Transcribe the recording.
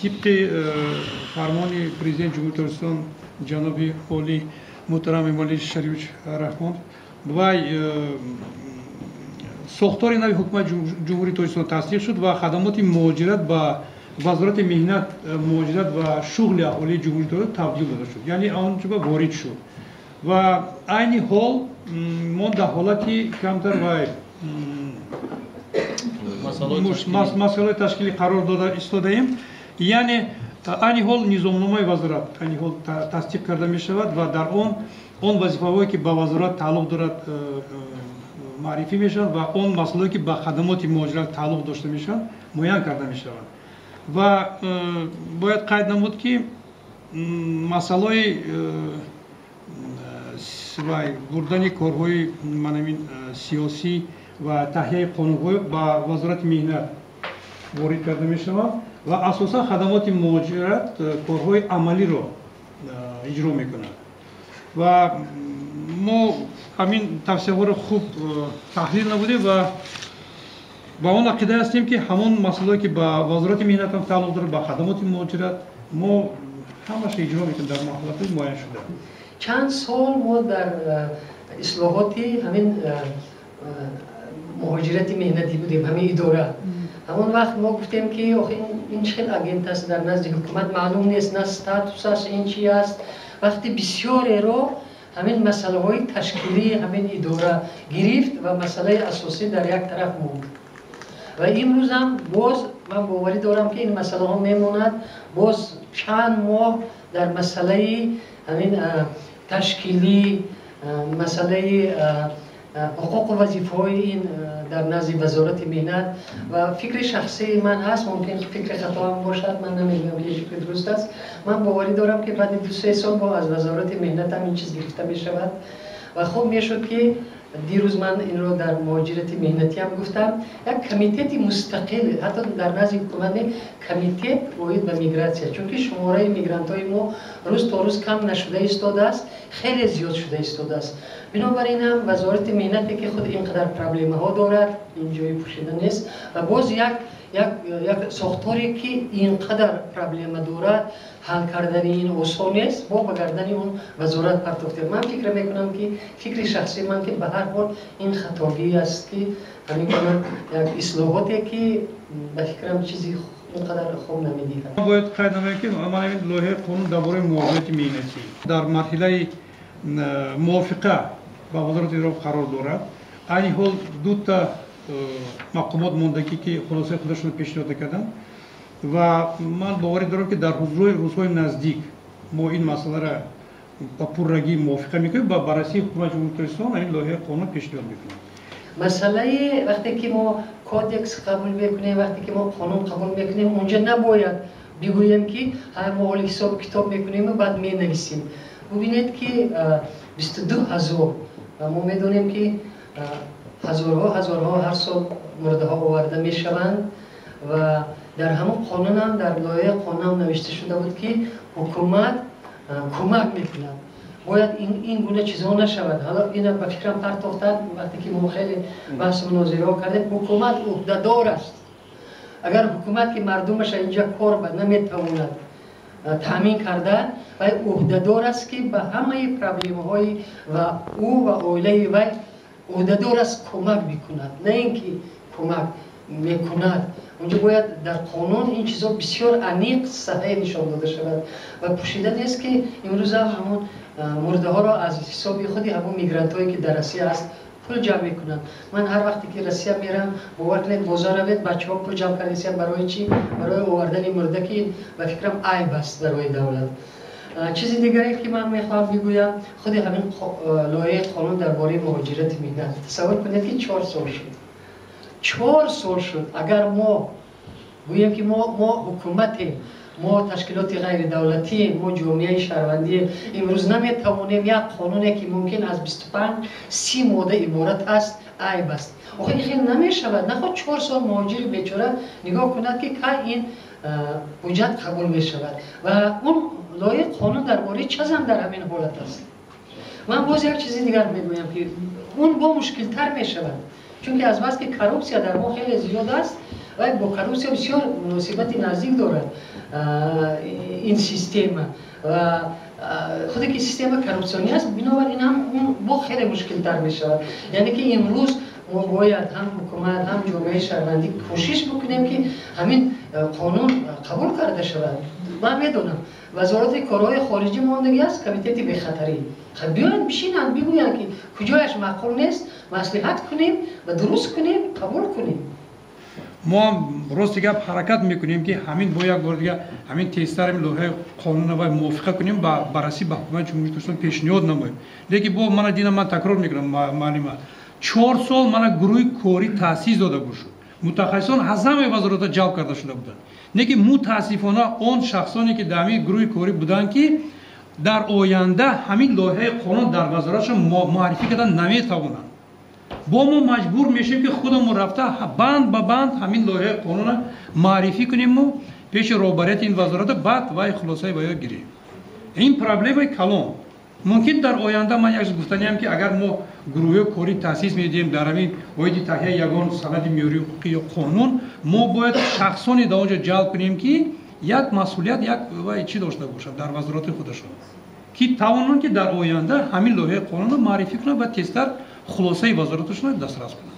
Тибқи фармони президенти Ҷумҳурии Тоҷикистон ҷаноби олӣ муҳтарам Эмомалӣ Шарифович Раҳмон вай сохтори нави ҳукумати Ҷумҳурии Тоҷикистон тасдиқ шуд ва хадамоти муҳоҷират ба Вазорати меҳнат, муҳоҷират ва шуғли аҳолии Ҷумҳурии Тоҷикистон табдил дода шуд, яъне он ҷо ворид шуд ва айни ҳол мо дар ҳолати камтар вай масъалаи ташкилӣ қарор дода истодаем. Яъне айни ҳол низомномаи вазорат айни ҳол тасдиқ карда мешавад ва дар он вазифаҳое ки ба вазорат тааллуқ дорад маърифӣ мешаванд ва он масъалаҳое ки ба хадамоти муҳоҷират тааллуқ дошта мешаванд муайян карда мешаванд. Ва бояд қайд намуд ки масъалаҳои бурдани корҳои манамин сиёсӣ ва таҳияи қонунҳо ба Вазорати меҳнат ворид карда мешаванд ва асосан хадамоти муҳоҷират корҳои амалиро иҷро мекунад. Ва мо ҳамин тавсияҳоро хуб таҳлил намудем ва ба он ақида ҳастем ки ҳамон масъалаҳое ки ба Вазорати меҳнат ҳам тааллуқ дорад, ба хадамоти муҳоҷират, мо ҳамаша иҷро мекунем дар маҳлатҳои муайяншуда. Чанд сол мо дар ислоҳоти ҳамин муҳоҷирати меҳнатӣ будем, ҳамин идора. Ҳамон вақт мо гуфтем ки охи ин чӣ хел агент аст, дар назди ҳукумат маълум нест, на статусаш ин чи аст. Вақти бисёреро ҳамин масъалаҳои ташкилии ҳамин идора гирифт ва масъалаи асосӣ дар як тараф монд. Ва имрӯзам боз ман боварӣ дорам ки ин масъалаҳо мемонад. Боз чанд моҳ дар масъалаи ҳамин ташкилӣ, масъалаи ҳуқуқу вазифаҳои ин дар назди Вазорати меҳнат ва фикри шахсии ман ҳаст, мумкин фикри хато ҳам бошад, ман намегӯям ки фикри дуруст аст. Ман боварӣ дорам ки баъди 2-3 сол бо аз Вазорати меҳнат ҳам ин чиз гирифта мешавад ва хуб мешуд ки дирӯз ман инро дар муҳоҷирати меҳнатӣ ҳам гуфтам, як комитети мустақил ҳатто дар назди ҳукумат не, комитет оид ба мигратсия, чунки шумораи мигрантҳои мо рӯз то рӯз кам нашуда истодааст, хеле зиёд шуда истодааст. Бинобар ин ҳам Вазорати меҳнате ки худ ин қадар проблемаҳо дорад, ин ҷои пӯшида нест ва боз як сохторе ки ин қадар проблема дорад, ҳал кардани ин осон нест, бо ба гардани он вазорат партофтем. Ман фикр мекунам ки фикри шахсии ман ки ба ҳар ҳол ин хатогӣ аст ки ҳамин гуна як ислоҳоте ки ба фикрам чизи ин қадар хуб намедиҳад. Бояд қайд намоем ки ман ҳамин лоиҳаи қонун дар бораи муҳоҷирати меҳнатӣ дар марҳилаи мувофиқа ба Вазорати ироқ қарор дорад. Айни ҳол дута мақомот мондагӣ ки хулосаи худашонро пешниҳод накарданд ва ман боварӣ дорам ки дар рӯзҳои наздик мо ин масъаларо ба пуррагӣ мувофиқа мекунем ва баррасии ҳукумати Ҷумҳурии Тоҷикистон ин лоиҳаи қонун пешниҳод мекунем. Масъалаи вақте ки мо кодекс қабул мекунем, вақте ки мо қонун қабул мекунем, унҷа набояд бигӯем ки мо ҳоли ҳисобу китоб мекунем ва баъд менависем. Бубинед ки 22 000 ва мо медонем ки ҳазорҳо ҳазорҳо ҳар сол мурдаҳо оварда мешаванд ва дар ҳамон қонунам, дар лоиҳаи қонунам навишта шуда буд ки ҳукумат кӯмак мекунад. Бояд ин гуна чизҳо нашавад. Ҳоло ина ба фикрам партохтанд, вақте ки мо хеле баҳсу мунозираҳо кардем, ҳукумат уҳдадор аст. Агар ҳукумат ки мардумаша инҷа кор ба наметавонад таъмин карда, вай уҳдадор аст ки ба ҳамаи проблемаҳои ва ӯ ва оилаи вай уҳдадор аст кӯмак бикунад, на ин ки кӯмак мекунад. Унҷо бояд дар қонун ин чизҳо бисёр аниқ саҳеҳ нишон дода шавад ва пӯшида нест ки имрӯза ҳамон мурдаҳоро аз ҳисоби худи ҳамон мигрантҳое ки дар Россия аст пул ҷамъ мекунанд. Ман ҳар вақте ки Россия мерам, бовар кунед, бозор равед, бачаҳо пул ҷамъ кардесиям барои чӣ? Барои овардани мурда ки ба фикрам айб аст барои давлат. Чизи дигаре ки ман мехоҳам бигӯям, худи ҳамин лоиҳаи қонун дар бораи муҳоҷирати меҳнат. Тасаввур кунед ки 4 сол шуд. 4 сол шуд. Агар мо гӯем ки мо ҳукуматем, мо ташкилоти ғайридавлатием, мо ҷомеаи шаҳрвандием, имрӯз наметавонем як қонуне ки мумкин аз 25-30 модда иборат аст, айб аст. Охир ин хел намешавад. Нахоҳ 4 сол муҳоҷири бечора нигоҳ кунад ки кай ин ҳуҷҷат қабул мешавад. Ва он лоиҳаи қонун дар бораи чазам дар ҳамин ҳолат аст. Ман боз як чизи дигар мегӯям ки он бо мушкилтар мешавад, чунки аз бас ки коррупсия дар мо хеле зиёд аст ва бо коррупсия бисёр муносибати наздик дорад. Ин система ва худе ки система коррупсионӣ аст, бинобар ин ҳам бо хеле мушкилтар мешавад. Яъне ки имрӯз мо бояд ҳам ҳукумат, ҳам ҷомеаи шаҳрвандӣ кӯшиш бикунем, ки ҳамин қонун қабул карда шавад. Ман медонам, Вазорати корҳои хориҷӣ мондагӣ аст, комитети бехатарӣ. Биёянд, бишинанд, бигӯянд, ки куҷояш маъқул нест, маслиҳат кунем ва дуруст кунем, қабул кунем. Мо ҳам, рости гап, ҳаракат мекунем, ки ҳамин бо як бори дига ҳамин тезтар ҳамин лоиҳаи қонунро вай мувофиқа кунем, ба баррасӣ ба ҳукумати Ҷумҳурии Тоҷикистон пешниҳод намоем. Лекин бо мана дина ман такрор мекунам, муаллима, 4 сол мана гурӯҳи корӣ таъсис дода бошуд, мутахассисон аз ҳамаи вазоратҳо ҷалб карда шуда буданд, лекин мутаассифона он шахсоне, ки дар ҳамин гурӯҳи корӣ буданд, ки дар оянда ҳамин лоиҳаи қонун дар вазоратшон муаррифӣ кардан наметавонанд, бо мо маҷбур мешавем, ки худамон рафта банд ба банд ҳамин лоиҳаи қонунро муаррифӣ куниму пеши роҳбарияти ин вазората, баъд вай хулосаи ваё гирем. Ин проблемаи калон. Мумкин дар оянда ман як гуфтаниам, ки агар мо гурӯҳҳои корӣ таъсис медиҳем дар ҳамин оиди таҳияи ягон санади меъёрии ҳуқуқӣ ё қонун, мо бояд шахсоне дар он ҷо ҷалб кунем, ки як масъулият, як вай чӣ дошта бошад дар вазорати худашон, ки тавонанд, ки дар оянда ҳамин лоиҳаи қонунро муаррифӣ кунанд ва тезтар хулосаи вазораташонро дастрас кунанд.